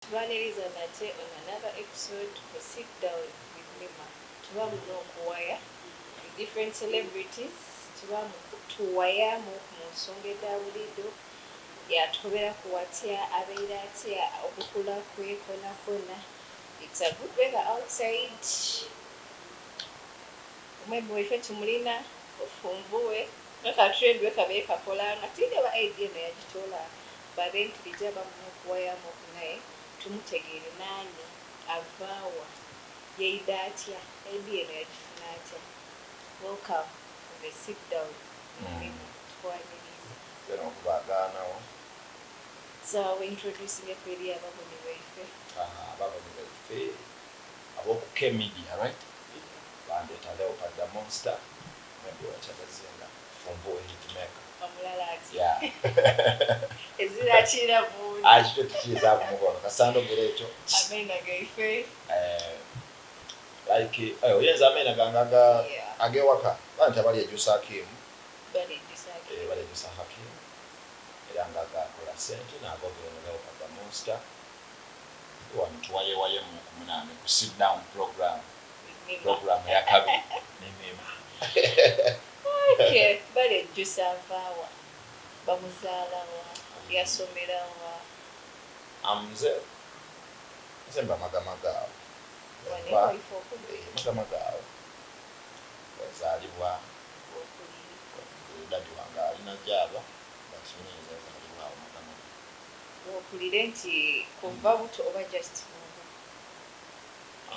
Tubaniriza nate on another episode for Sit Down with Mima. Tuba muno okuwaya with different celebrities, tuba tuwayamu mu nsonga edha buliidho, yatukoberaku watya, abeire atya, okukula kwe kwonakwo. It's a good weather outside. Omwembi waife tumulina ofunvuwe nga ka trend bwe kabaire kakola nga tindaba idea eno yagitoola, but then tulija bamuno okuwayamuku naye tumutegeere nani, avaawa, yaidha atya, idea eno yagifuna atya. Welcome to the Sit Down with Mima. Tukwaniriza. Nze n'okubagaanawo. So we introducingeku eri ababoni baife. Ababoni baife ab'oku K Media, right? Bandeeta Leopard the Monster, mwembi wa Kyabazinga, Funvuwe Hitmaker. Omulala ati. Yeah. Ezira mundi. Ah, ekyo tukiyiza ku mukono kasita ndogera ekyo. Amaina gaife. Like oyinza amaina gange aga ag'ewaka banti abali ejusa Hakim. Bali ejusa. Bali ejusa Hakim era nga gakola sente n'agogera no Leopard the Monster. Wano tuwayewayemu ku munange ku Sit Down program. Mima. Program yakabi ne Mima. Okay, Balyejusa avaawa? Bamuzaalawa? Yasomerawa? Nze mba Magamaga awo. Wano Nva ewaife okumpi. Magamaga awo. Wenzaalibwa. Okulire. Daddy wange alina gy'aba, but nze nzaalibwa awo Magamaga. Okulire nti kuva buto oba just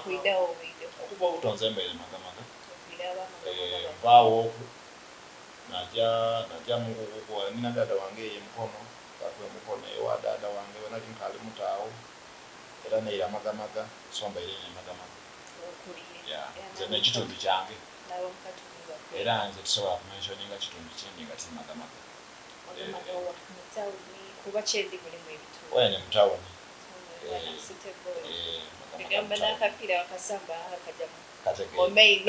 kwidhawo obwidho? Okuva obuto nze mbaire Magamaga. Okulire ab'Amagamaga. Nvaawo oku naja nina dada wange eyo emukono bakwe mukono ewa dada wange we nali nkaali muto awo era neira Magamaga, so mbaire ne Magamaga. Okulire. Yeah, nze n'ekitundu kyange. N'ab'omukatundu baffe. Era nze tusobola kumentioninga kitundu kindi nga ti Magamaga. Magamaga wa mu tawuni, kuba kyendi mulimu ebitundu? Wene mu tawuni. City boy. Magamaga Egamba mu tawuni. n'akapiira wakasamba akajja mu Kategeera. mu main.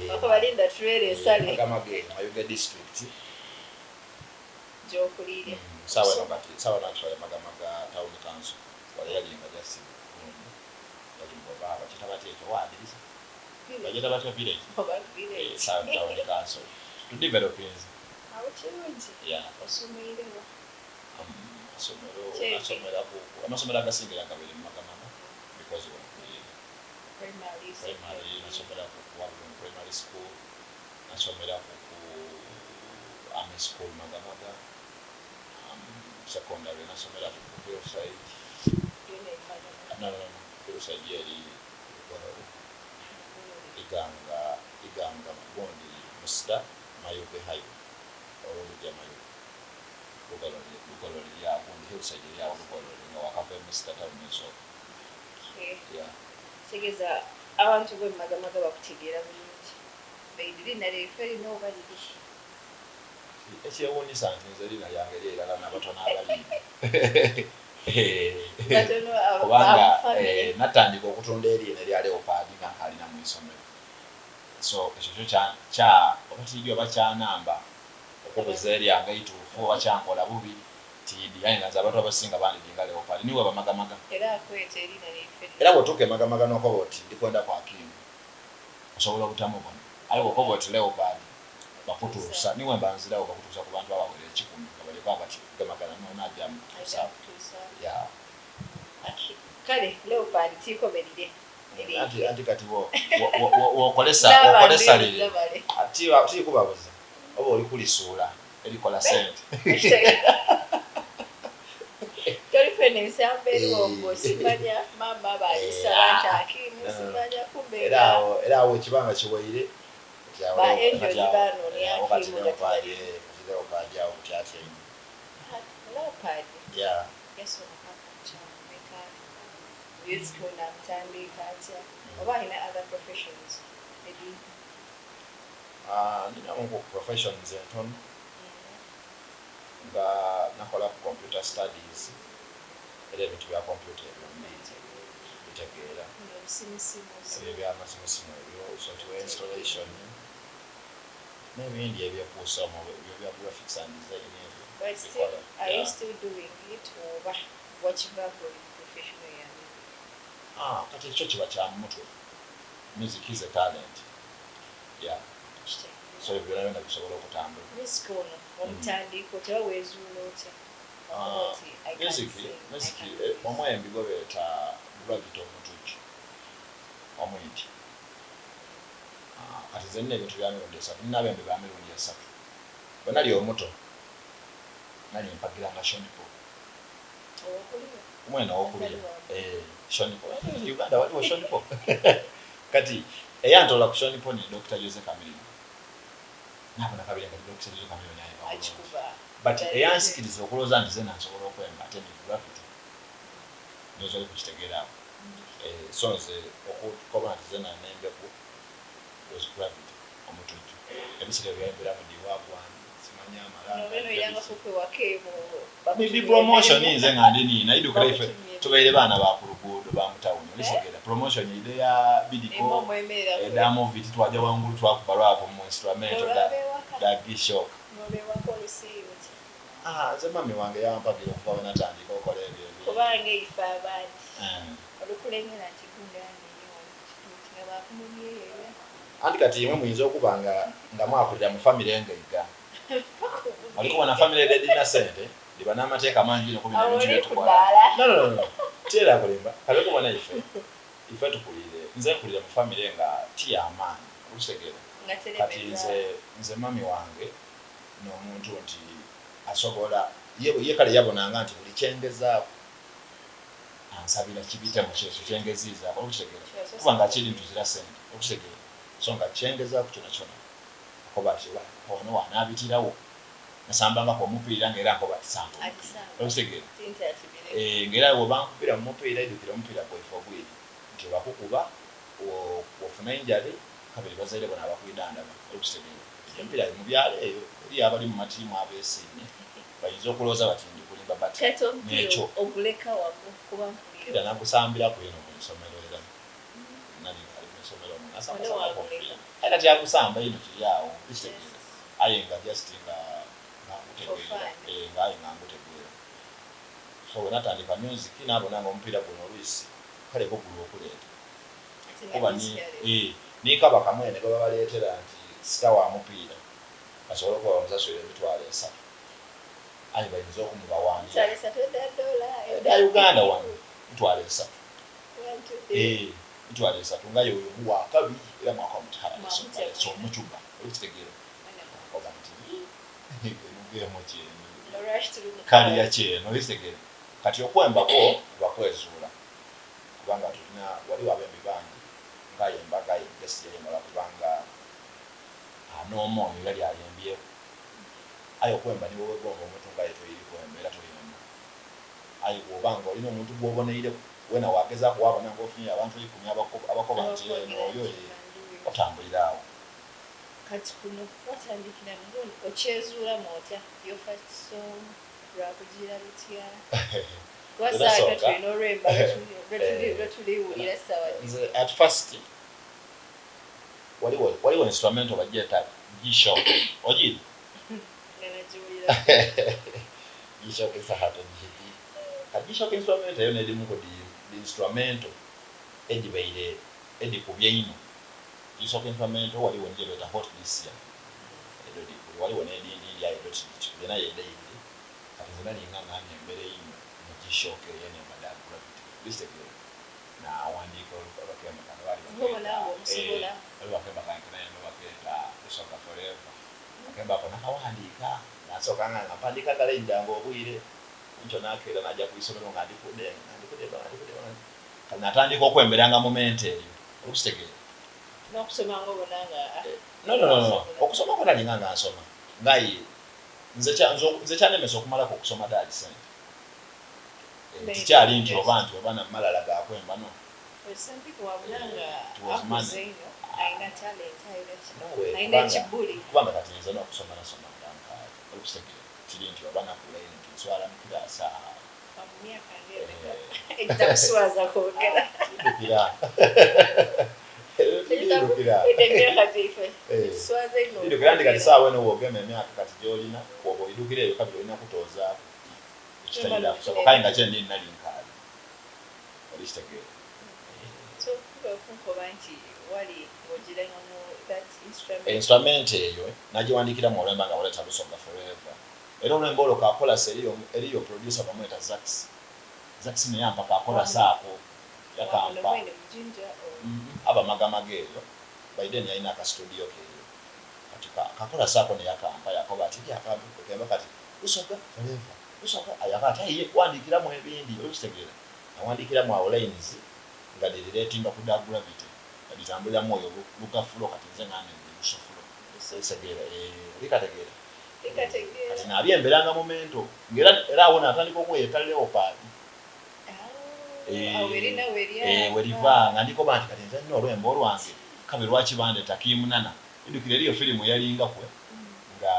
Bakubalinda trailer esale. Magamaga eyo Mayuge District. Gy'okuliire. Sawa eno kati sawa eno actually Magamaga Town Council wali yali nga just gundi yali ngoba bakita batya ekyo waadiriza bagita batya, village? Oba village. Sawa town council tu developinze. Awo kirungi. Yeah. Osomeirewa? Amasomero Kyeki. nasomera ku amasomero agasingira gabeere mu Magamaga because wenkuliire. Primary? Primary nasomera ku Wabulungu Primary School, nasomera ku Army School Magamaga, secondary nasomera ku Hillside. Yona e Magamaga? No, Hillside yeri Lugolole, Iganga gundi Musita Mayuge Highway olujja Mayuge Lugolole, Lugolole lyawo gundi Hillside eryawo Lugolole nga wakava e Musita town esooka. Okay. Yeah. Kitegeeza abantu b'e Magamaga bakutegeera bulungi. Baidi linna lyaife lino oba liri? Ekyewuunyisa nti nze linnya lyange lyerala nabatono abaliina. Batono kubanga abafamily. Natandika okutunda eriina erya Leopard nga nkalina mu isomero, so ekyo kyo oba tiidi oba kyanamba okubuza eryange eituufu oba kyankola bubi tiidi, aye nga nze abantu abasinga bandidinga Leopard niwe Bamagamaga. Era akweta erinnya lyaife lino. Era bw'otuuka emagamaga n'okoba oti ndikwenda ku Hakimu osobola obutamubona, aye bw'okoba oti Leopard bakutuusa niwe mba nzirawo bakutuusa ku bantu abawera 100 nga balikuba bati gemagana noona ajja mukutuusa. Ajja kutuusa. Yeah. Kale Leopard tiikoberire. Anti kati wokolesa wokolesa lire Bale. ati tikubabuza oba oli kulisuula erikola sente. Tolifena ensambo eriwo simanya maama bayisaba nti Akimu simanya kumbe. Era awo ekibanga kiwaire. Ba angels banoonya Awo kati Hakimu nga Leopard tebali. Kati Leopard awo butyatyaine. Leopard Yeah. yasoma paka kyameka? Music ono amutandika atya, oba alina other professions maybe? Ah, ninamu ku professions entono nga nakola ku computer studies, era ebintu bya computer ebyo mbitegeera. Ebisimusimu? Ebyo ebyamasimusimu ebyo, software installation n'ebindi ebyekuusa mu ebyo bya graphics and design ebyo But still, bikola. are you Yeah. still doing it oba wakivaako oli professional? Kati ekyo kiba kya mu mutwe. Music is a talent, yeah, so ebyo byona byona bisobola okutambula. Music ono omutandiika otya oba weezuula otya okuba oti I can Music, sing, I music can do this? Omwembi gwe beeta Gravity Omutujju omwindi. Kati nze nina ebintu bya mirundi esatu, nina abembi ba mirundi esatu. Bwe nali omuto nali mpagiranga Sean Paul. Owokuliya? Omwana owokuliya. Atali wa Eh, Sean Paul. Eh, Uganda waliwo Sean Paul. Kati eyantola ku Sean Paul ni Dr. Jose Chameleone. Nabona kabiri nga Dr. Jose Chameleone ayimba bulungi. Akikuba. But eyansikiriza okulowooza nti zena nsobola okwemba ate ni Gravity. Ndowooza oli kukitegeera awo. Eh, so nze okukoba nti zena nembeku was Gravity Omutujju. Ebiseera ebyo byayimbira mu Diwagwan, simanya amalanga. Nobeno yanga kukwewako ebo. Ndi promotion nze nga ndi niina idukira ife tubaire baana ba ku luguudo ba mu tawuni, olisegera promotion ide ya bidiko Emo mwemerera. Eda movie titwaja wangulu twakuba lwavo mu instrumental da Nolwabewaka. Da G-Shock. Nobewaka olusiibo ki? Ah, nze mami wange yampagira okuva we natandika okola ebyo ebintu. Kubanga ife abandi olukulengera nti gundi anenye wali ku kituuti nga bakunumyeyo. Anti kati imwe muyinza okuba nga mwakulira mu famire engaiga. Oli kubona famire edho edhirina sente dhiba n'amateeka mangi inho ku bino Awo ebintu oli bye ku tukola. ddaala. No, no, no, no. Tiyera kulimba. Kale kubona ife, ife tukuliire, nze nkulire mu famire nga ti ya maani, okitegeera. Nga Kati teremeza. nze mami wange n'omuntu nti asobola, ye, ye kale yabonanga nti buli kye ngezaaku ansabira kibite mu kyekyo kye ngeziizaaku, okitegeera. Kuba nga kiri nti tuzira sente, okitegeera. So nga kye ngezaaku kyonakyona akoba ati oba ono bw'anaabitiragho, nasambangaku omupiira nga era nkoba ati samba omupiira, Agisamba. okitegeera. Tinti akibireke. Eh, nga era bwebankubira mu mupiira idhukira omupiira gwaife ogwidi nti bakukuba wofuna injury kabiri bazaire bo nabakwidhandhaba, okitegeera. Egyo emipiira mu byalo eyo eriyo abali mu matiimu abesiimye bayinza okulowooza bati ndi kulimba but Kati omupiira n'ekyo. oguleka wago kuba Omupiira mpulira nagusambiraku eno mu isomero era nali nkaali mu isomero omwo ono nasambasambaku waguleka. omupiira. Aye kati agusamba inho kiri agho okitegeera aye nga just nga For ngutegeera fun. eh, nga aye nga ngutegeera. So bwe natandika music nabona nga omupiira guno olwisi kale gwo gulwa okuleeta. Ate nga Kuba ni music aleeta. eh, ni Kabaka mwene gwe babaleetera nti star wa mupiira basobole okuba bamusasulira 30,000 aye bayinza okumubawanira. 30,000 edda dola Edda Uganda wano 30,000. One, two, three. Eh, 30,000 nga yoyo muwa akabi era mwaka mutala Mwamutya baleese mwena. omucuba okitegeera. Mwena Oba mwamutya. nti eno geemu kyeno Olwaki tuli mu kaliya kazi. kyeno okitegeera. Kati okwembako kuba kwezuula kubanga tulina waliwo abembi bangi ng'ayemba gaye just yayemba lwakubanga n'omwoyo yali ayembyeku. Aye okwemba ni bwewegomba omuntu nga ye toiri kwemba era toyemba. Aye bw'oba nga olina omuntu gw'oboneireku weena wagezaaku wabona nga ofunye abantu 10 abakoba nti eno Abakwogera oyo nti ye banduuyo. otambulira agho. Kati kuno watandikira mugundi okyezuulamu otya your first song lwakugira lutya? Kuba Nze ssaawa nasooka tulina olwemba lwetuliwulira ssaawa nze at first waliwo instrumental bagyeta G-Shock, ogiidi? Nga nagiwulira. G-Shock esaha togiidi. Ka G-Shock instrumental eyo n'edimu ku di instrumental edibaire edikubye einho. G-Shock instrumental waliwo ni gyebeeta Hot This Year edho dhikubye, waliwo n'edindi aye dho tidhikubye naye edho eibiri. Kati nze nali nga ng'anyembera einho mu G-Shock eyo enhemba dha Gravity, okitegeera. Nawandiika akemba kano baali Ng'obona bakeeta ng'omusobola. Waliwo akemba kange kenayemba bakeeta Busoga Forever. Akemba ako nakawandiika nasooka nga mpandiika galayiniranga obwire nkyo nakeera naja ku isomero nga ndi kudenga nga ndi kudemba nga ndi kudemba kale natandika okwemberanga mu mente eyo, okitegeera. N'okusoma ng'obona nga No, no, no, no. Okusoma kwo nalinga nga nsoma ngaye nze kyanemesa okumalako okusoma daali sente. Eh, tikyali nti oba namalala gakwemba no. Some people wabona nga It was money. akuze nnyo alina talent alina ki No way, alina kubanga ekibuli. Kubanga kati nze n'okusoma nasoma nga nkaali, okitegeera. Kiri nti oba nakula eno nti nswala mu kiraasi awo. Mu myaka ng'emeka egitakuswaza kwogera? Tidukira. Tidukira. Emyaka gyaife Eh. tuswaza nnyo. Tidukira nti kati saawa eno w'ogema emyaka kati gy'olina bw'oba oidukira eyo kabiri olina kutoozaako ekitayira kusoboka kale nga kyendi nali nkaali, olikitegeera. Osobola okunkoba nti wali ng'ogiranga mu that instrument? Instrument eyo nagiwandikiramu olwemba nga balweta Lusoga Forever. Era olwemba olwo ka chorus eriyo eriyo producer bamweta Zax. Zax neyampa ka chorus ako yakampa. Aba Magamaga eyo by then yalina aka studio ke eyo. Kati ka ka chorus ako neyakampa yakoba ati eriyo akantu kemba kati Lusoga Forever Lusoga yakoba ati aye ye wandikiramu ebindi okitegeera. Nawandiikiramu awo lines nga dhi relatinga ku dha gravity nga dhitambuliramu oyo lugafulo kati nze ngambe ndi lusofulo okitegeera eeh oli kategeera eeh kati nabyemberanga mu mental nga era era awo natandika okweyeta leopard eeh eeh weriva nga ndikoba nti kati nze nina olwembo olwange kabe lwaki bandeta kimunana idhukira eriyo film eyalingaku nga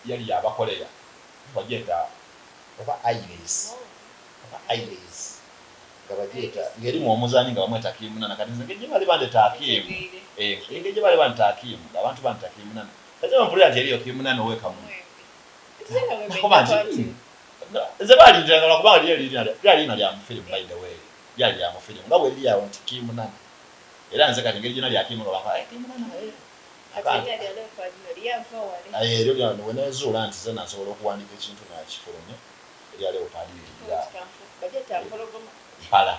yali ya bakoreya bagyeta oba Iris. Oba Iris nga bagyeta nga erimu omuzani nga bamweta Kimunana kati nze engeri gyebali bandeta Akim eh engeri gyebali bandeta Akim nga abantu bandeta Kimunana kati nze bwempulira nti eriyo Kimunana owe Kamuli nakoba nti hmm nze balintiranga lwakubanga lyo lyali lina lya mu film by the way lyali lya mu film nga bweriri awo nti Kimunana era nze kati engeri gyenali Akim nga bankoba eh Kimunana eh Aye eryo lyona wenezuula nti zena nsobola okuwandika ekintu nakifulumya. Erya leopard lirira mpala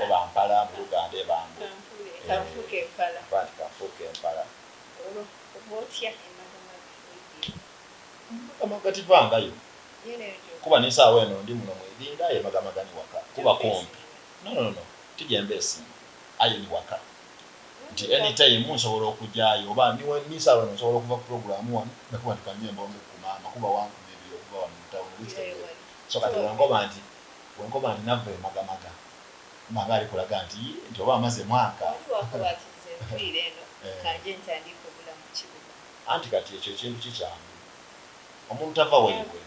eba mpala mu luganda eba mbu nkoba nti kanfuuke empala. Emagamaga tivangayo kuba ni saawa eno ndi muno mu idhindha aye emagamaga ni waka kuba kumpi no no no ti gyemba esinga aye ni waka nti any time nsobola okugyayo oba ni saawa eno nsobola okuva ku pulogulaamu wano nakuba nti kanje mbongeku ku maama kuba wankumi ebiri okuva wano mu town oba okitegeera so kati wenkoba nti wenkoba nti nava e Magamaga mba nga ali kulaga nti yii nti oba amaze mwaka. Wali wakoba ati nze nviire eno kanje ntandike obulamu mu kibuga. Anti kati ekyo ekintu kikyamu omuntu tava waibwe.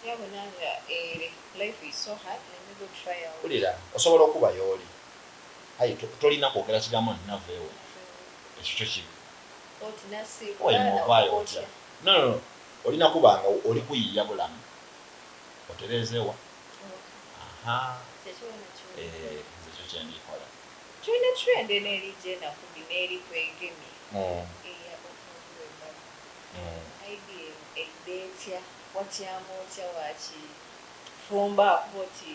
Yabona nga ere life is so hard let me go try out. Wulira osobola okuba yooli aye tolina kwogera kigambo nti nava ewaffe ekyo kyo kibi. Waima ovaayo otya? No no no olina kuba nga oli kuyiiya bulamu otereeze wa? Ahaa eeh nze ekyo kyendi kola. Tulina trend eno eri gyenaku dhino eri kwegemye eya ofumbirwa embaga. Idea eno eidha etya? Watyama otya wakifumba akuba oti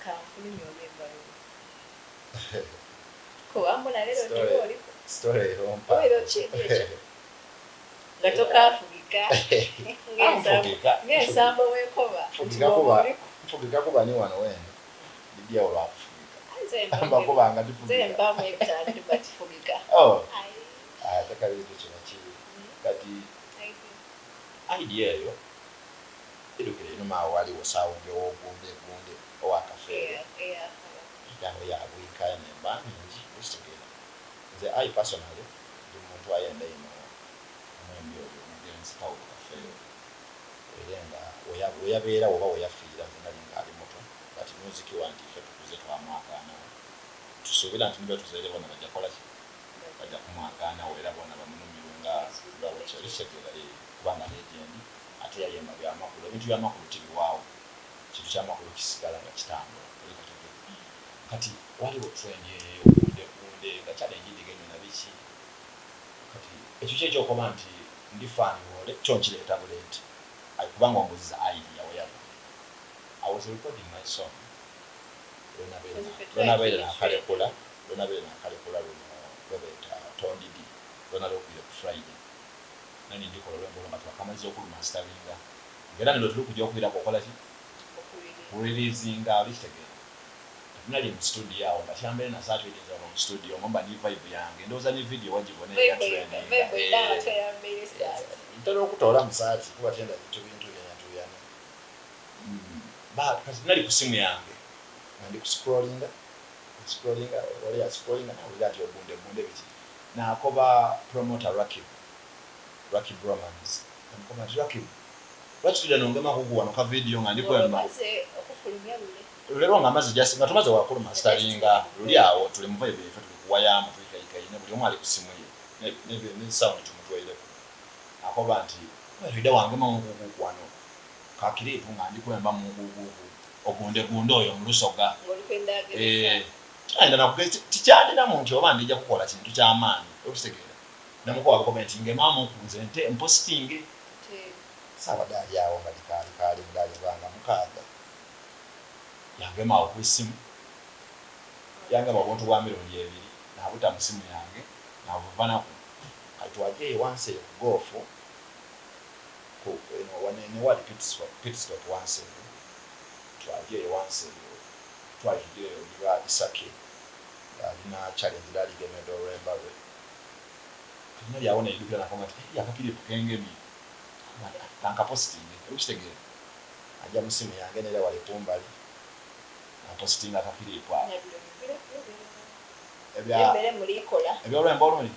kanfulumye olwemba luno? Kuba mbona leero Story niwe oliku. Story ero Obeera mpanvu. okyedi ekyo nga tokaafugika ng'ensambo Nfugika ng'ensambo bw'ekoba nti nfugika bw'oba kuba oliku. nfugika kuba ni wano wendi ndidhi agho lwa kufugika. Nze mba Mba kuba nga nze tifugika. mbamu ebitaanu mba tifugika. Oh Aye. ate kabiri ekyo kiba kibi. Kati Idea. idea eyo idhukira einhuma agho ghaligho sound ow'ogunde gunde owa Kafeero. Eya. Agho yaabwika enemba nhingi okitegeera. Nze I personally ndi muntu ayenda inho omwembi oyo omugenzi Paul Kafeero era nga weyabeerawo oba weyafiira nze nali nkaali muto but music we anti ife tukuze twamwagaanagho. Tusuubira nti ni betuzaire bona baja kola ki? Baja kumwagaanagho era bona bamunumirwe nga nga bwekiri. Okitegeera? Eeh kubanga legend ate yayemba bya makulu. Ebintu by'amakulu tibiwaagho. Ekintu ky'amakulu kisigala nga kitambula. Oli kategeera? Kati waliwo trend eyo eyogunde gunde nga challenge dhigemye na biki kati ekyo kyo ekyokoba nti ndi fan wole kyo nkireeta buleete aye kubanga ombuziza idea weyava I was recording my song lwenabaire nakalekula lwenabaire nakalekula luno lwebeeta tondidi lwenali okubire ku Friday nali ndikola olwembo olwo nga twakamaliza okulumastaringa nga era nilwetuli kuja okwiraku okolaki Ku releasinga oli kitegeera. Kati nali mu studio awo nga tyambaire na saati oidhi nze wano mu studio omwo mba ni vibe yange ndowooza ni video wagibona eya trendinga eeh ntera okutoolamu saati kuba tyenda bintu bintuuyanatuuyana. Kati nali ku simu yange nga ndi ku scrollinga scrollinga ole ya scrollinga nawulira nti ogunde gunde biki nakoba promoter Rakib, Rakib Romans namukoba nti Rakib Lwaki toja nongemaku ku wano ka video nga ndi kwemba. Ng'omaze okufulumya lule. Lule lwo nga maze just nga tumaze wa kulumasteringa luli awo tuli mu vibe yaife tuli kuwayamu twikaikaine buli omu ali ku simu ye ne sound tumutweireku. Akoba nti oida wangema munkukuku wano ka clip nga ndi kwemba munkukuku ogundegunde oyo mu lusoga. Ng'oli kwenda ageresa. Eeh. Tinayenda na kugeza, tikyandiramu nti oba ndija kukola kintu kya maani, okitegeera. Namukoba bukobe nti ngemaamuku nze nte mpositinge. Saawa dhaali agho nga dhikaali kaali mu dhaali oba nga mukaaga. Yangema agho ku isimu, yangema obuntu bwa mirundi ebiri naabuta mu simu yange naabuva naku. Kati twaja eyo wansi eyo ku goofu, ku eno wano eno ewali pit stop wansi eyo, twaja eyo wansi eyo, twali tuja eyo ni ba Isake nga alina challenge dhali gema edh'olwemba lwe. Kati nali agho neidhukira nakoba nti eriyo akakiripu kengemye, nakoba nti ah kankapositinge, okitegeera? Aja mu simu yange nera wale kumbali napositinga akakiripu ako. Ebya eby'olwemba olundi?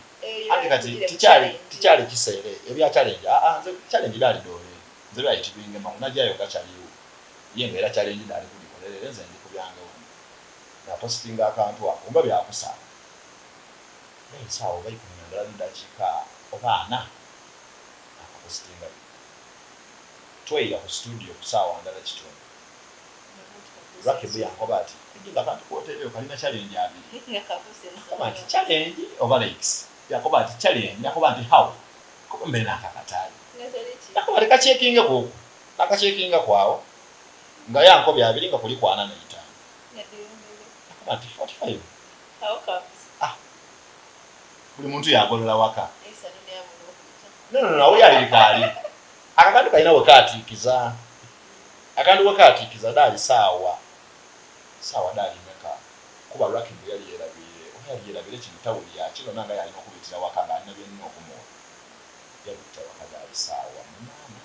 Anti kati tikyali tikyali kiseera ekyo ebya challenge aa nze challenge dhaali dhoole nze byali tibingemaku najayo gachaliwo ye nga era challenge dhe ali kudhikolera ere nze ndi ku byange wano. Napositinga akantu ako mba byakusaala era esaawa oba ikumi na ndala n'edakiika oba ana nakapositingayo. Twaira ku studio ku saawa ndala kitundu. Rakibu yankoba ati, Kwidhi nga akantu k'otaireyo kalina challenge abiri. Nakoba nti, Challenge oba likes? Yakoba ati, Challenge. Nakoba nti, How? Kuba mbe naakakataayo. Nakoba ati, Kachekingeku oku. Naakachekingaku agho nga yankobye abiri nga kuliku ana na itaanu. Nakoba nti, 45? Ah! Buli muntu yaagolola waka. No, no, no, agho lyali likaali. Ako akantu kalina we kaatiikiza. Akantu we kaatiikiza dhaali saawa, saawa dhaali meka? Kuba Rakibu yali yerabiire, oba yali yerabiire kino tawuni ya kinona nga yalina okubitira waka nga alina by'alina okumuwa. Yabita waka dhaali saawa munaana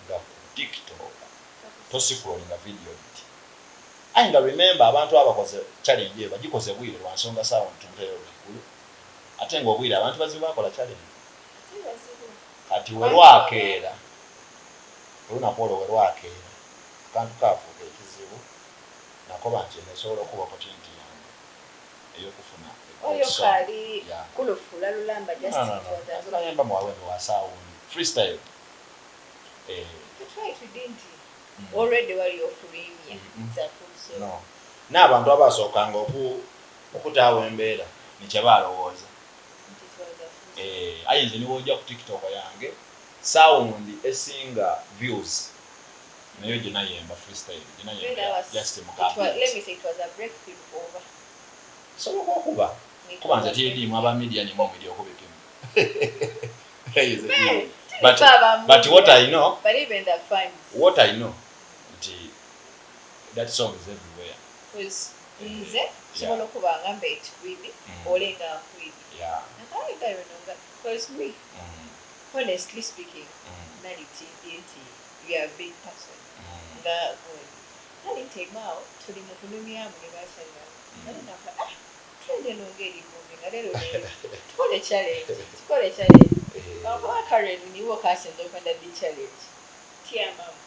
nga ku TikTok tosikulolinga vidiyo dhiti. Aye nga remember abantu abakoze challenge eyo bagikoze bwire lwa nsonga saawa tumutaireyo lwaigulu ate nga obwire abantu bazibu bakola challenge. Kati we lwakeera, olunaku olwo we lwakeera, akantu kaafuuka ekizibu. Nakoba nti eno esobola okuba opportunity yange ey'okufuna a great Oyo song. kaali Yeah. kulufuula lulamba No, just no, it no. was a Nze nayemba mu wawembe wa saawundi, freestyle. Eh. Tetwali tudi nti already wali ofulwimya it's a full song. No. N'abantu abaasookanga oku, okutaagho embeera ni kye baalowooza. Nti it was a full song. Eh, aye nze ni bw'oja ku TikTok yange, sound esinga views nayo gye nayemba freestyle, gye Maybe nayemba that was just mu ka it was let beat. me say it was a breakthrough oba. Kisoboka okuba, It kuba was nze a tiidi imwe aba breakthrough. media nimwe mwidhi okubipima. Nze Man, tiidi. But, tuli aba but what media I know, but even the fans. what I know nti that song is everywhere. Cause Eh, nze yeah. nsobola okuba nga mbe ekikwidi ole nga akwidi. Nakaye bino nga cause me honestly speaking nali tindye nti you are a big person nga gundi. Nali nteimaawo tuli mu kunumyamu ne bakyali bange. Nali nakola ah trend eno ng'eri moving nga leero leero tukole challenge tukole challenge. Lwakuba Karen niwe okasinze okwenda di challenge. Tyamamu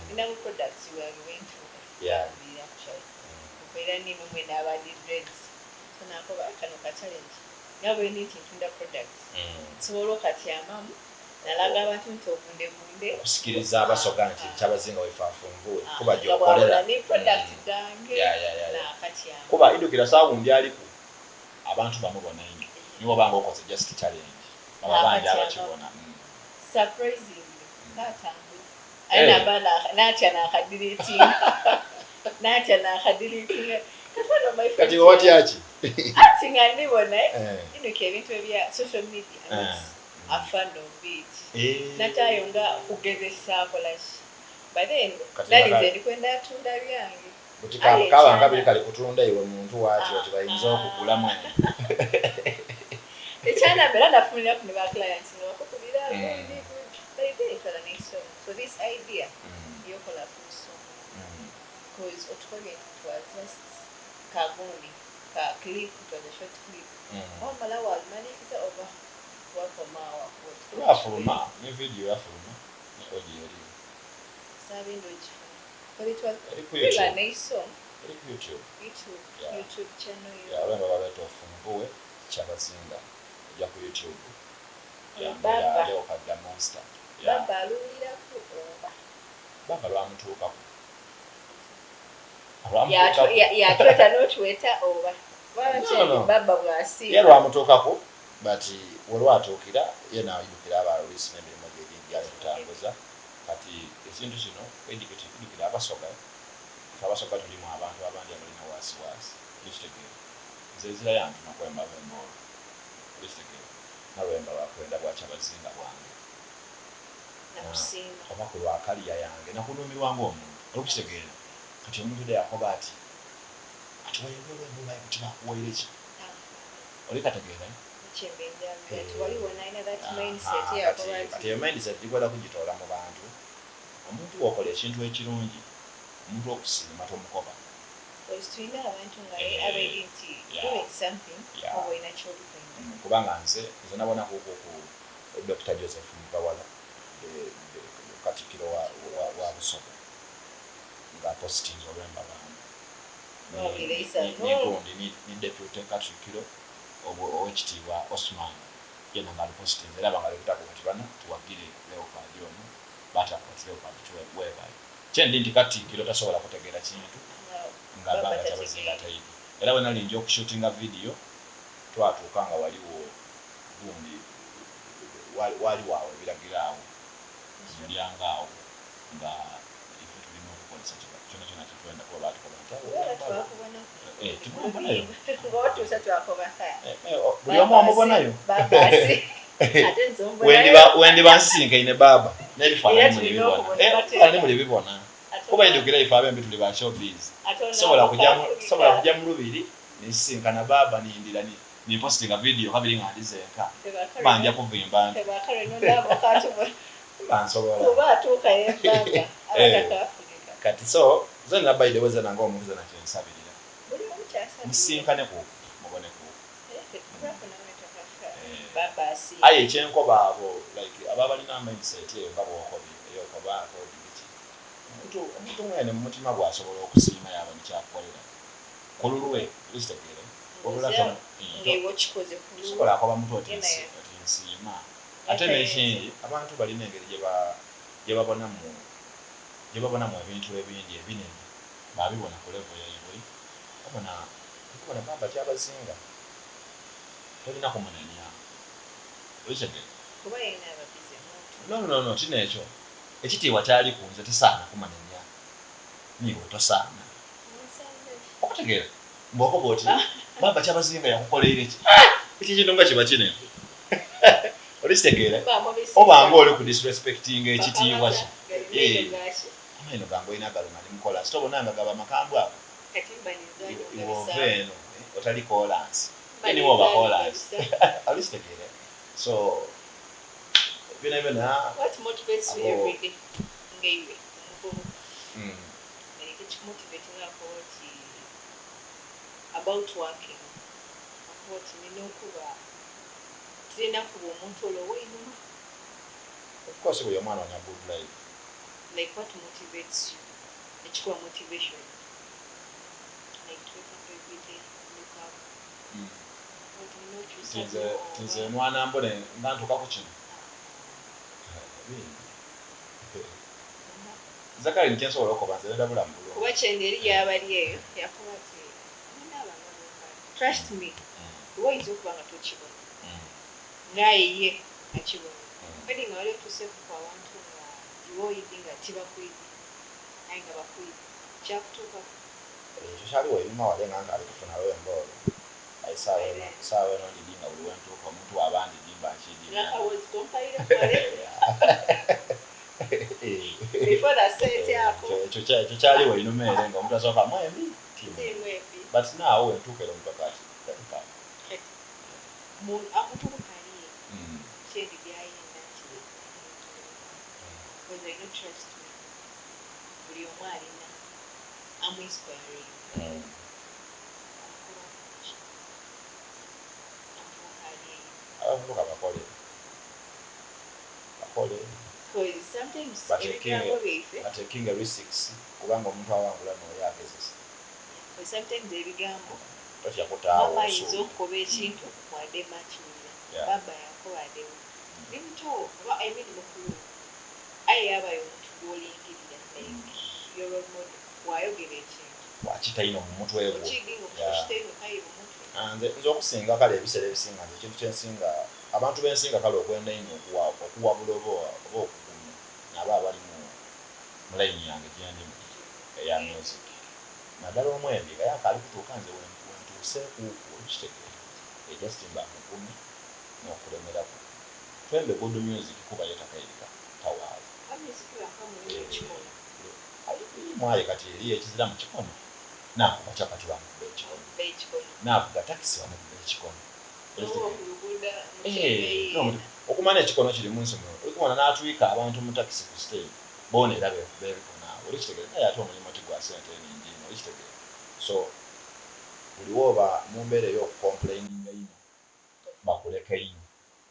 nina mu products wange wentuuka bangulira actually. Mbeera nimwe mwena aba di dreads. So nakoba ah kano ka challenge nga bwendi nti ntunda products nsobola okatyamamu nalaga abantu nti ogundebunde Okusikiriza Abasoga nti Kyabazinga waife afunvuwe kuba nga gy'okolera. bwabona ni product dhange naakatyama. Kuba idhukira saawundi aliku abantu bamubona inho ni bw'oba nga okoze just challenge baba bangi Naakatyamamu. abakibona. Surprisingly kaatambuza aye naba naatya naakadiriitinga naatya naakadiriitinga kati one of my Kati friends iwe watya ki? anti nga ndibona idhuka ebintu ebya social media I'm not a fan of it. Nataayo nga kugezesa kola ki but then Kati nali nga nze ndi kwenda tunda byange. Buti Aye kaba nga biri ekyana kali kutunda iwe muntu waati oti bayinza okugulamu eno. Ekyanamba era nafuniraku ne ba clients nga bakukubira gundi gundi but then it was a nice song. So this idea eyokola full song cause otukobye nti it was just kagundi ka clip it was a short clip. Wamala walumaliriza oba wakoma awo akuwa Lwafuluma ne video yafuluma ne audio eriyo. Saabenda ogifuna. But it was Eri ku really a YouTube. nice song. Eri ku YouTube. YouTube, Yeah. YouTube channel yo. Yeah, olwemba balweta ofunvuwe Kyabazinga ojja ku YouTube. Oyo Yeah, Baba. Leopard the Monster. Yeah. Baba aluwuliraku oba? Baba lwamutuukaku. Lwamutuukaku. Yatweta n'otweta oba? No, no. Baba Ye bw'asiima. lwamutuukaku but welwatuukira ye naidukira aba oluisi n'emirimu gye egindi gyali kutambuza. Kati ekintu kino idukira Abasoga, ife Abasoga tulimu abantu abandi abalina wasiwasi, okitegeera. Nze ezira yantuma kwemba lwemba olwo, okitegeera. Nalwemba lwa kwenda bwa Kyabazinga bwange. Nakusiima. Oba ku lwa kaliya yange nakunuumirwa ng'omuntu, olukitegeera. Kati omuntu de yakoba ati ati wayembye olwembo lwaibwe tibakuwaire ki? Olikategeera? Kati eyo mindset gikwenda kugitoola mu bantu. Omuntu bw'okola ekintu ekirungi, omuntu okusiima tomukoba. Tulina abantu nga abairi nti doing something oba olina kyolikwenda. Kubanga nze nze nabonakuku ku Dr. Joseph Mugawala, katikkiro wa Busoga, nga apositinze olwemba lwange nigundi ni deputy katikkiro owekitiibwa Osman yena nga alupositinze, era banga alikutaku bati bano tuwagire Leopard ono, bataku bati Leopard weebale. Kyendi nti katikkiro tasobola kutegeera kintu nga banga Kyabazinga taidi. Era bwe nali nja okushutinga video, twatuuka nga waliwo gundi waliwo awo ebiragiro awo mulyango awo nga ife tulina okukozesa kyona kyona kyetwenda, kuba batukoba nti timwambonayo. Buli omu omubonayo, wendiba nsisinkaine baaba n'ebifaananyi mulibibona, mulibibona, kuba idukira ife abembi tuli ba showbiz. Sobola kujja mu lubiri nisisinkana baaba nindira nimpositinga video kabiri nga ndizenka, mba nja kuvimba nti mba nsobola. Kati so zena by the way, zena ng'omuntu zena kyensabirira musinkane ku mubone ku. Aye ekyenkoba abo like aba balina mindset eyo nga bwokobye eyokobaako biki, omuntu mwene mu mutima gwasobola okusiima yaba nikyakukolera ku lulwe, okitegeere. Wabula tosobola akoba muntu oti nsiima. Ate n'ekindi, abantu balina engeri gye babonamu ebintu ebindi ebinene, babibona ku level yaibwe. Obona okubona baba Kyabazinga tolina kumunenya, okitegeere. No, no, no, kino ekyo ekitiibwa kyali ku nze, tisaana kumunenya, niiwe tosaana okutegeera mbwokoba oti baba Kyabazinga yakukoleire ki, ekyo kintu nga kiba kinene, olikitegeera, obanga oli ku disrespectinga ekitiibwa kye. Amaino gange olina galuma nimukola sitobona nga gaba makambwe ago. Iwe ova eno otali kolansi, niwe oba kolansi, olikitegeera. So byona byona. What motivates you every day ngeiwe omuvubuka? Ekikumotivatingako nti about working, okuba oti nina okuba tirina kuba omuntu olwo ow'einhuma? Of course, buli omwana onya good life. Like, what motivates you, ekikuwa motivation, like to wake up every day, look up, oti nina okyusa? Nti nze nwana mbone nga ntuuka ku kino bingi. Nze kale nikyensobola okukoba, nze nenda bulamu bulungi. Kuba kyenda eri yabali eyo yakuba ati munaabanga, trust me, oba oyinza okuba nga tokibona ngaaye ye akibona. Kadi nga wali otuuseku ku awantu nga iwe oyidi nga tibakwidi, aye nga bakwidi, kyakutuukako? Ekyo kyaliwo einhuma wale nga nkaali kufuna lwemba olwo. Aye saawa eno ndidi nga buli wentuuka omuntu waba ndidi mba nkidi. Ng'akawozi kompayire kwale before the set yako. Ekyo kyaliwo einhuma ere nga omuntu asooka mwembi tiimu. Tiimu embi. But now wentuuka era omuntu akati mpa. Kati amuvubuka ali kyendi byayenda nti because I know, trust me, buli omu alina amuinspiring. Omukuba ki amuvubuka ali eyo? Abavubuka bakole, bakole. Because sometimes ebigambo byaife Batekinga risks, kubanga omuntu awangula noyo agezesa. Because sometimes ebigambo Totya kutaawo. Mama ayinza osuubira. okukoba ekintu wadema akiwulira. Baba yakoba adewo ndi muto oba, I mean, mukulu, aye yabayo omuntu gw'olingirira, like your role model, bw'ayogera ekintu. Wakita inho mu mutwe gwo. Yeah. Nze nze okusinga kale ebiseera ebisinga nze ekintu kyensinga abantu bensinga kale okwenda einho okuwa okuwabula oba oba okugumya nabo abali mu mu line yange gyendimu eya music nadala omwembi nga ye akaali kutuuka nze wentuuseekuuku okitegeera eh just mba mugumya nokulemeraku twembe good music kuba ye takairika tawaala eh Aye kati eriyo ekizira mu kikono? Naakuba chapati bamukuba ekikono. Naavuga takisi bamukuba ekikono. Okumanya ekikono kiri mu nsi muno. Oli kubona n'atwika abantu mu takisi ku siteegi boona era beekuba ebikono agho. Oli kitegeera? Naye ate omulimo ti gwa sente nhingi inho. Oli kitegeera? So buli w'oba mu mbeera ey'okukompuleininga einho, bakuleka inho.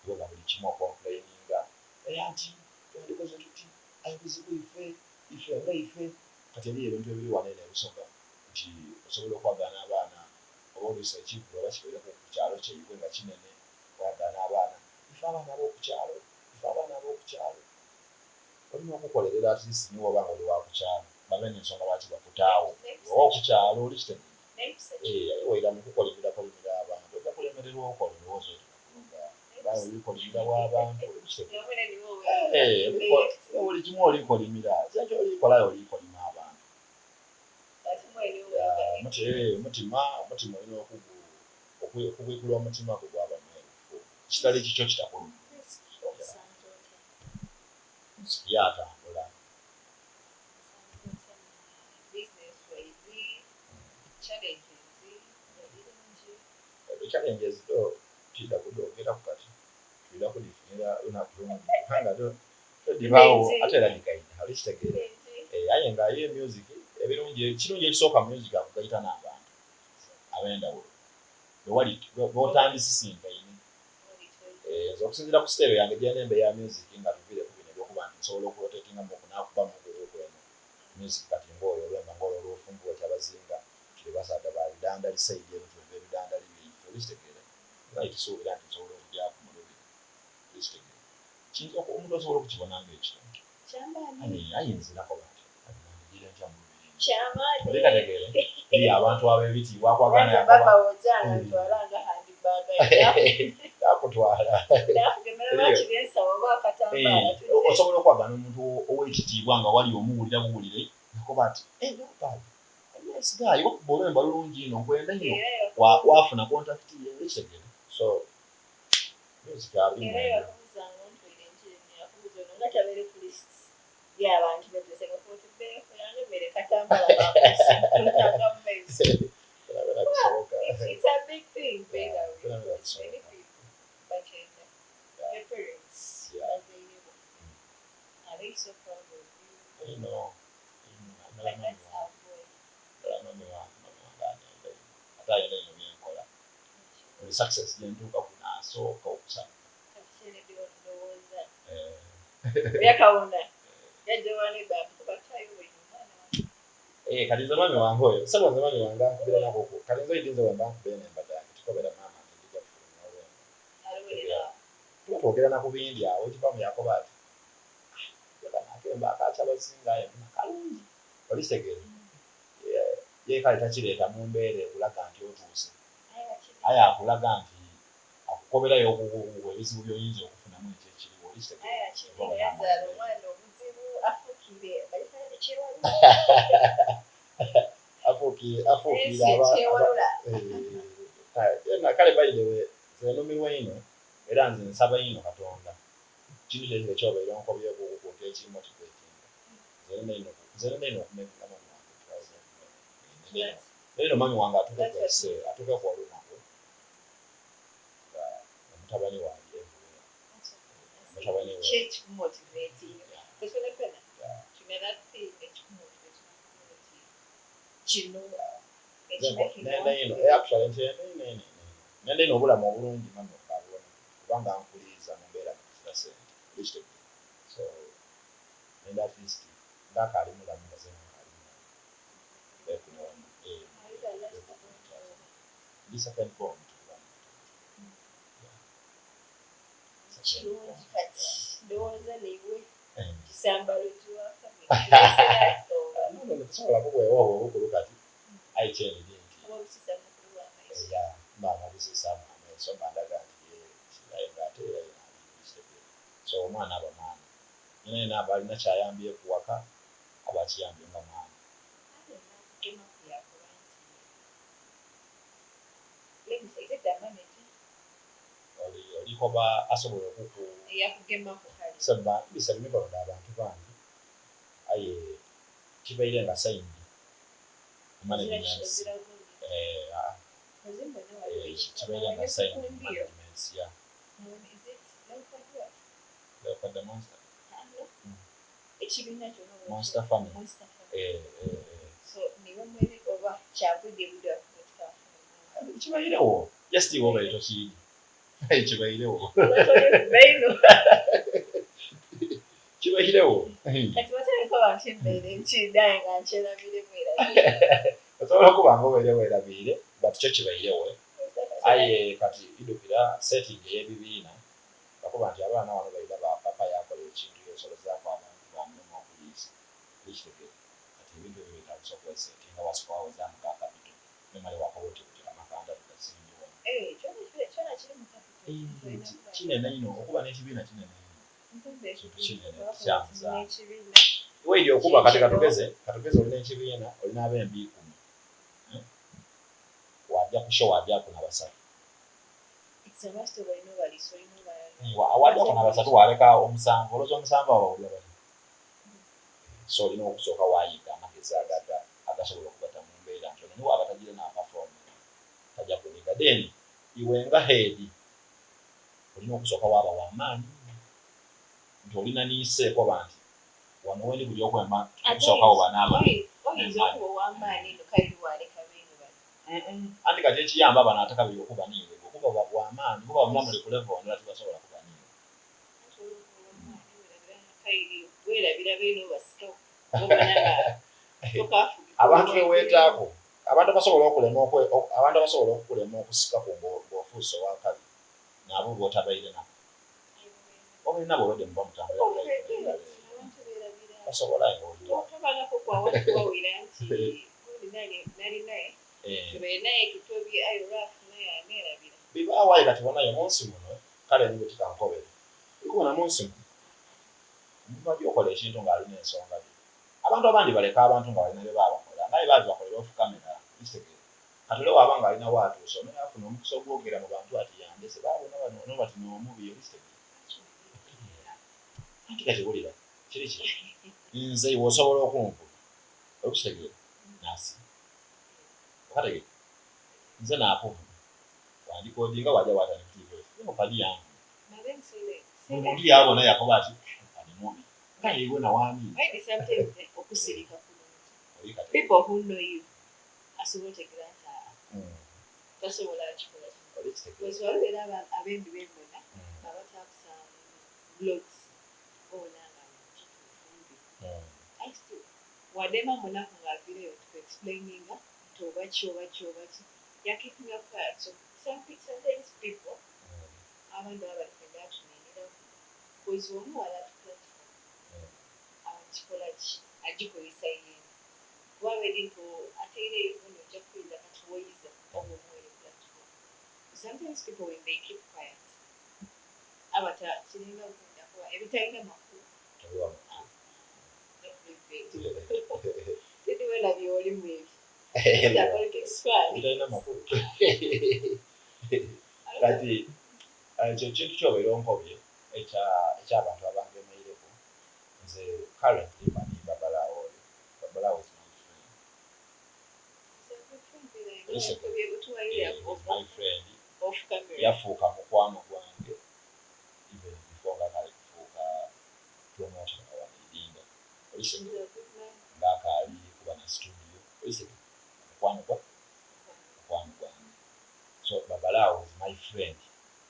Iwe nga buli kimu okompuleininga. Naye anti twandikoze tuti, aye buzibu ife, ife nga ife. Kati eriyo ebintu ebiri wano eno e Busoga nti osobola okwagaana abaana oba oluusi ekivvulu oba kibaireku ku kyalo kyaibwe nga kinene, wagaana abaana, ife abaana ab'oku kyalo, ife abaana ab'oku kyalo. Olina okukolerera at least ni bw'oba nga oli wa ku kyalo babe n'ensonga lwaki bakutaagho iwe ow'oku kyalo. Oli kitegeera? Eeh aye waira mu kukolimirakolimira abantu oja kulemererwa okola olowooza oti bakuloga. Aye oli kolimira bwa bantu oli kitegeera? Eeh buli kimu oli kolimira, ezira kyoli kola aye oli kolima abantu. Yeah, omutima, omutima olina okugu, okubwikula omutima gwo gwaba mwerufu, ekitali kikyo kitakuluma. Yeah. Musiki yatambula. Challenges dho twidha kudhogeraku kati, twidha kudhifunira lunaku lundi kubanga dho dhibagho ate era dhigaita oli kitegeera. Aye nga ye music ebirungi ekirungi ekisooka mu music akugaita n'abantu ab'endhawulo bewali b'otandisisinkaine. Nze okusinziira ku siteero yange gyenemba eya music nga tuviire ku bino eby'okuba nti nsobola okurotatingamuku naakubamuku ku eno music kati ng'oyo olwemba ng'olwo olw'ofumbo lwa Kyabazinga tuli basaadha ba bidandali side eno twemba ebidandali byaife oli kitegeera aye tisuubira nti nsobola okugyaku mu lubiri oli kitegeera kiyinza omuntu asobola okukibona nga ekitono aye aye nze nakoba nti kati nandijiire ntya mu lubiri nze oli kategeera eriyo abantu ab'ebitiibwa akwagala naye akoba Akutwala. Osobola okwagana omuntu ow'ekitiibwa nga wali omuwulira buwulire nakoba ati, Hey Leopard, nice guy, wakuba olwemba lulungi inho, nkwenda inho. Wafuna contact ye, okitegeera? So, music ali mwenda. Inho inho naddala mummy wange, naddala mummy wange, mummy wange anenda inho ate ayenda inho byenkola. Buli success gyentuukaku nasooka okusanhuka. Eeh kati nze mummy wange oyo, ssebo nze mummy wange ankubira naku kati nze oidhi nze bwemba nkuba eno embada yange tikobera maama nti ndija kufulumya olwemba. Tuba twogera na ku bindi agho ekivamu yakoba ati, Ah, ye kano akembo aka Kyabazinga aye mbona kalungi. Olikitegeera? Ye kale takireeta mu mbeera ekulaga nti otuuse, aye akulaga nti akukoberayo ebizibu by'oyinza okufunamu ekyo ekiriwo. Olikitegeera? Kyova obona mwenda inho. Afuukiire aba, aba, kale by the way, nze numirwa inho era nze nsaba inho Katonda kintu kyekyo kyobaire onkobyeku okunta ekimotivatinga nze nenda inho nze nenda inho okumakinga mummy wange proud of me nenda inho mummy wange atuukeku ekiseera atuukeku olunaku nga mutabani we ali everywhere mutabani we. Ki ekikumotivatinga ffe fenafena tulina that thing ekikumotivatinga nti kino Nenda inho actually nti nenda inho inho inho nenda inho obulamu obulungi mummy okabubona kubanga ankuliiza mu mbeera nga tuzira sente oli kitegeera so nenda at least nga akaali mulamu nga zena nkaali mulamu mbeeku ndi second born tuli baana batatu yeah second born Kirungi kati ndowooza niiwe kisambalo kiwa family. No no tosobola kubwewa obwo obukulu kati. Aye kyendidhi nti era mba nga mbisiisaamu amaiso mba ndaga nti yee ki aye nga ate era yena ali okitegeera. So omwana aba mwana. Yena yena aba alina kyayambyeku waka aba akiyambye nga mwana. Oli oli koba asobola okuku. Seba mbisa mu mikono dha bantu bangi aye kibaire nga signed mu managements eh aa eh kibaire nga signed mu managements ya Leopard the Monster Monster Family eh eh eh Kibairewo just iwe obaire tokiidhi aye kibairewo Kibairewo. Osobola okuba nga obaire werabiire but kyo kibairewo aye kati idhukira setting eyebibiina bakoba nti abaana wano baidha ba papa yakola ekintu yesolozaaku abantu bamulema okuliisa okitegera kati ebintu ebyo byetagisa okwesetinga wasooka wawezaamu ka capital memale wakoba oti buti amakanda tugasimbye wano. Kinene inho okuba nekibiina kinene inho. Kintu kinene kya muzaano. Iwe idi okuba kati katugeze katugeze oli n'ekibiina oli n'abembi ikumi eh, waja ku show wajaku na basatu wajaku na basatu waleka omusanvu olowooza omusanvu abo bawulira batya? So olina okusooka wayiga amagezi agaga agasobola okubata mu mbeera nti ono niwaba tagiire na performinga taja kuniga then iwe nga head olina okusooka waaba wa maanyi inho nti olina ni say koba nti wano wendi kuja okwemba okusooka wo bano abali Oyinza okuba ow'amaani inho kale ni waaleka beene bano. Anti kati ekiyamba bano ate kabiri okuba niiwe iwe kuba wa maani kuba bwemuba muli ku level ndala tibasobola kuba niiwe. Anti olwokuba ow'amaani werabira nga kairi werabira beene obasikagho obona nga tokaafugika Abantu be weetaaku, abantu abasobola okulema abantu abasobola okukulema okusikaku ng'ofuuse ow'akabi Nabo botabaire nabo obaire nabo already muba mutambulira mu life endala eyo basobola aye nga oli wa Bibaawo aye kati bonayo munsi muno kale ni buti kankobere oli kubona munsi muno omuntu aja okola ekintu nga alina ensonga dhe abantu abandi baleka abantu nga balina byebabakola nga aye babibakolera off camera okitegeera. Kati ole bw'aba nga alina w'atuuse, ono yaafuna omukisa ogwogera mu bantu ati yandese, baabona bano ono bati n'omubi, okitegeera? Anti kati wulira, kiri kiti, nze iwe osobola okunvuma, okitegeera, naasirika. Okategeera? Nze naakuvuma, wandikodinga waaja waatandika ku tiivi oti, Leopard yanvuma. Buli muntu yaabona yakoba ati, Leopard mubi. Nga iwe nawandiika. People who know you asobola otegera nti aa tasobola kikola kino because waliwo era abembi bembona nga bataaku some blogs obona nga kituufu mubi aye still wadema munaku nga avireyo to explaininga nti oba ki oba ki oba ki ya keepinga quiet so some sometimes people abandi baba bali kwenda atuniniraku because omuwa that platform akikola ki agikozesa yena Kuba bweri nti ataireyo ono ojja kuwulira kati woyiza oba omuwere platform sometimes people when they keep quiet aba ta kiringa gundi akuba ebitalina makulu Tobiwa makulu. Teddy welabye oli mwebyo Kati politics fun. Ebitalina makulu. Kati ekyo ekintu kyobaire onkobye ekya ekyabantu abangemeireku nze currently mani babalaawo oyo Babalaawo is my friend. Is my friend. Yafuuka mukwano gwange even before nga akaali kufuuka promoter nga wano e Idinda. Okitegera? Nga akaali kuba na studio. Okitegera? Mukwano gwa mukwano gwange. So Babalaawo is my friend.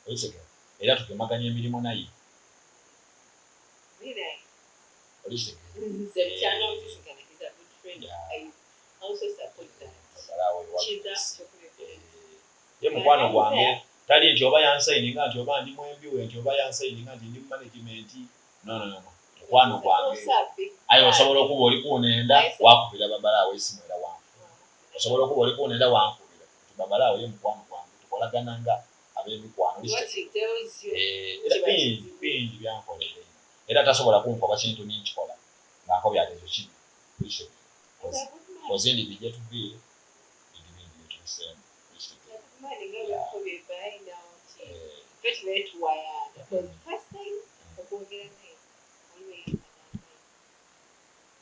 Okitegera? Era tugemaganya emirimu naye. Ye mukwano gwange tali nti oba yansayininga nti oba ndi mwembi we nti oba yansayininga nti ndi mu management no no no mukwano gwange aye osobola okuba oli kunenda wakubira Babalaawo esimu era wanfuna. Osobola okuba oli kunenda wankubira nti babalaawo ye mukwano gwange tukolagana nga ab'emikwano. What he tells you. Eh, era Kiba bingi kizibu. bingi byankolera ino era tasobola kunkoba kintu ninkikola nga nkobya ati ekyo kibi. He's a good man. Ozindi bijje tuviire bingi bingi byetubiseemu. He's a good man nga bwekubye behind awo nti ffe tubeere tuwayanga. Because first time okwogera naye waliwo eyakagamba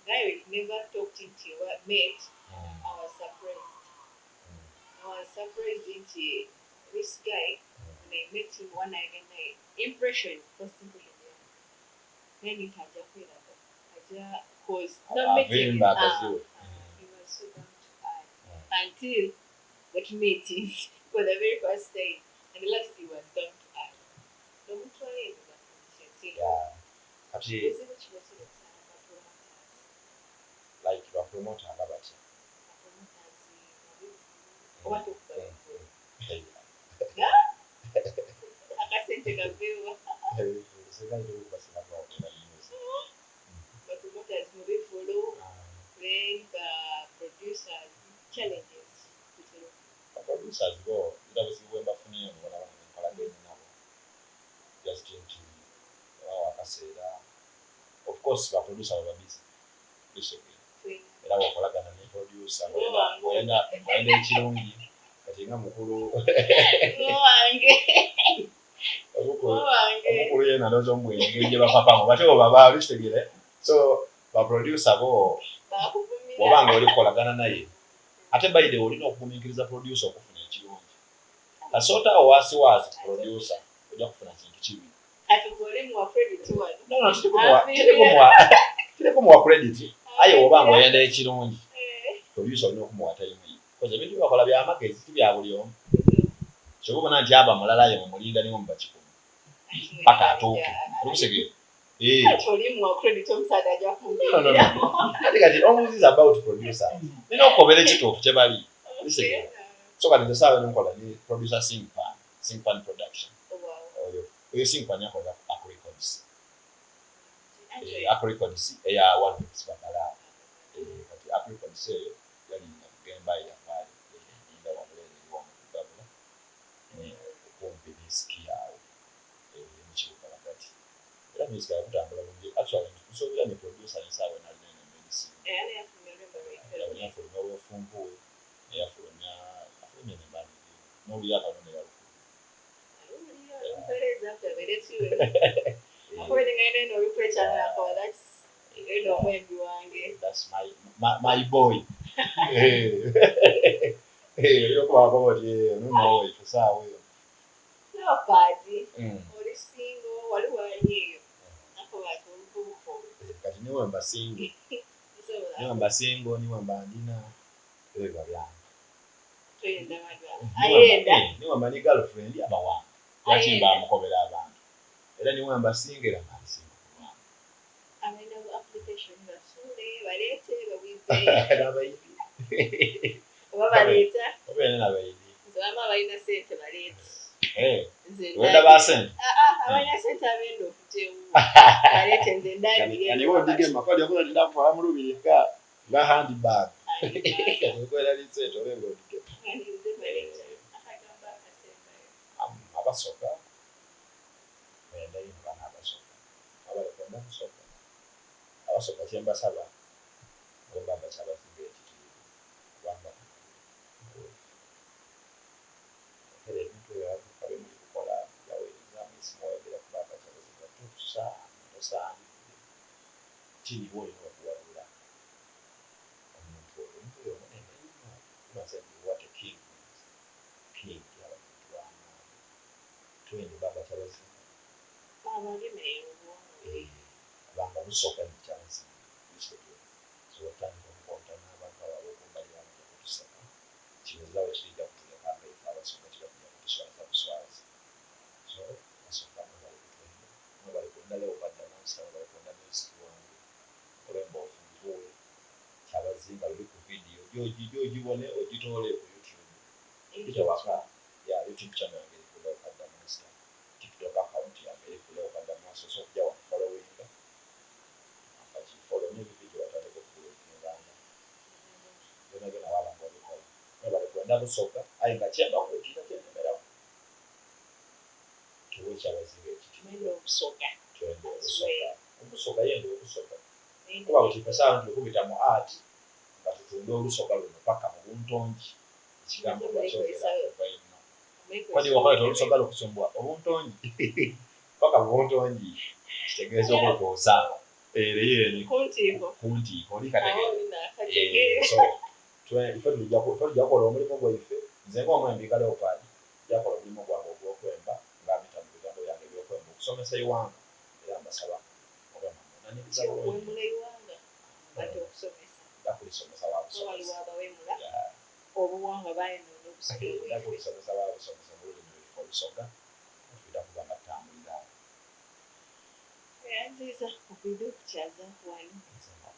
guy we never talked nti oba met. I was surprised. I was surprised nti this guy, when I met him one night, naye impression, first impression yange naye nti ajja kweraga ajja cause no meeting. Avimba agaziwe. He was so down to earth until that meeting for the very first time, and the last he was down to earth nomutwala enyuma. Kati Buzibu kibasobola okusanga ba promoters? Like bapromota nga batya? Ba promoters oba tokuba akasente kaveewa. Ba promoters mu bivvulu, then ba producers, challenges bitera. Producers bo era buzibu bwe mbafunye mubona bana benkolaganye nabo just nti bawa akaseera. Of course ba producer baba busy. Twena. Era bwokolagana ne producer ng'oyenda ekirungi kati nga mukulu Wange. omukulu Wange. Omukulu yena ndowooza omubwire engeri gye bapapamu bate bo baba olukitegeere. So ba producer bo Bakuvumira. bw'oba nga oli kukolagana naye ate baide olina okugumiikiriza producer okufuna ekirungi. Kasoota awo waasi waasi producer ojja kufuna kintu kibi. Kati gwe oli muwa credit wano. No, tiri kumuwa credit, aye bw'oba nga oyenda ekirungi producer olina okumuwa time ye koze ebintu byebakola byamagezi ti bya buli omu. Kyova obona nti aba mulala ye mumulinda niwo muba kikumi paka atuuke olikusegeera. Eh. Kati oli muwa credit omusaadha ajja No, no, no. Kati omubuuziza about producer nina okukobera ekituufu kye bali. Listen. So kati nze saawa eno nkola ni producer Singpan, Singpan Production. Oyo Singpan yakolera ku Aku Records. Eh, Aku Records eya One Fifty Babalaawo. Eh, kati Aku Records eyo yalinda kugemba yavaayo erinda wabulere eri wano ku Gabula, eh, okumpi ne ski awo, eh, mu kibuga wakati. Era music yakutambula bulungi. Actually nsuubira ne producer ensaawa eno alina eno medicine. Era bwe yafulumya olw'ofunvuwe neyafulumya afulumya nembaani n'oluyaka luno yalukuba. That's my boy. Eh, olyokuba oti nuno ife saawa eyo. Oli single, wali wali eyo nakoba ati omuvubuka oyo. Kati niwe mba single. Nsobola. Niwe mba single, niwe mba ndina ebyo biba byange. Toyenda bantu ayenda. Eh, niwe mba ni girlfriend aba wange. Lwaki mba mukobera abantu? Era niwe mba single era mba nsinga ku lwange. Abalina bu application basuule baleete bawize. N'abayimbi. Oba baleeta. Obeera n'abayimbi. Nze wama abalina sente baleete. Eh, nze wenda ba sente. Ah, ah, abalina sente abenda okuteewu baleete nze ndagire. Kani wo ndige makali okola ndida kutwala mu lubiri nga handbag. Kati okwera lisente obenga odige. Akagambo akasembayo. Abasoga benda ino bana abasoga abalekwenda kusoga abasoga kyembasaba oba bakyabasinga ekitiibwa kubanga era ebintu ebyo abavubuka bye muli kukola yaweereza mwisi mwayogera kuba bakyabasinga tosaana tosaanidde kiriwo olina okuwabula omuntu oyo omuntu oyo omunene nnyo tumaze nti what a king means. King yaba muntu w'amaanyi twende baba kyabazinga. Abagemerera obwongo. Kubanga busoga ni kyabazinga ekitegeera. So otandika okukontana abantu abo ab'okumbali bajja kutuseka kinozirawo kirijja kutuleka nga ife abasoga kiba kijja kutuswaza buswazi. So basoga mwebale kutwenda, mwebale kwenda Leopard Monster, mwebale kwenda music wange olwemba ofunguwe kyabazinga luli ku video gyogibone ogitoole ku YouTube kitewaka ya YouTube channel yange eri ku Leopard Monster, TikTok account yange eri ku Leopard Monster. So okujja wakufollowinga akakifollow n'ebivideo watandika okuloadinganga byona byona waba nga obikola. Lusoga aye nga kyembaku ekiita kyenemeraku tuwe ekyabazinga ekitiibwa. Mwenda Obusoga. Twenda As Obusoga. well. Obusoga, yenda Obusoga. Mwenda. Kuba buti esawa tuli kubita mu art nga tutunda Olusoga luno paka mu buntongi, ekigambo lwakyogera kuva ino kwadi wakoleta Olusoga lukusumbwa obuntongi paka mu buntongi, kitegeeza okulutuusa ere yeni. Kuntiiko. Kuntiiko oli Awo kategeera. nakategeera. So ife tujja kukola omulimu gwaife. Nze ngaomwembi nga Leopard nja kukola omulimu gwange ogw'okwemba nga mpita mu bigambo byange ebyokwemba okusomesa eiwanga, era mbasaba oba namunaniriza bulungi. Wemula eiwanga ate okusomesa. Nja kulisomesa Waliwo wabusomesa. abawemula obuwangwa bayonoona Obusoga Nja bwaife. kulisomesa wabusomesa mu lulimi lwaife Olusoga, tulina kuba nga tutambulira awo. Nziza okwida okukyaza wano.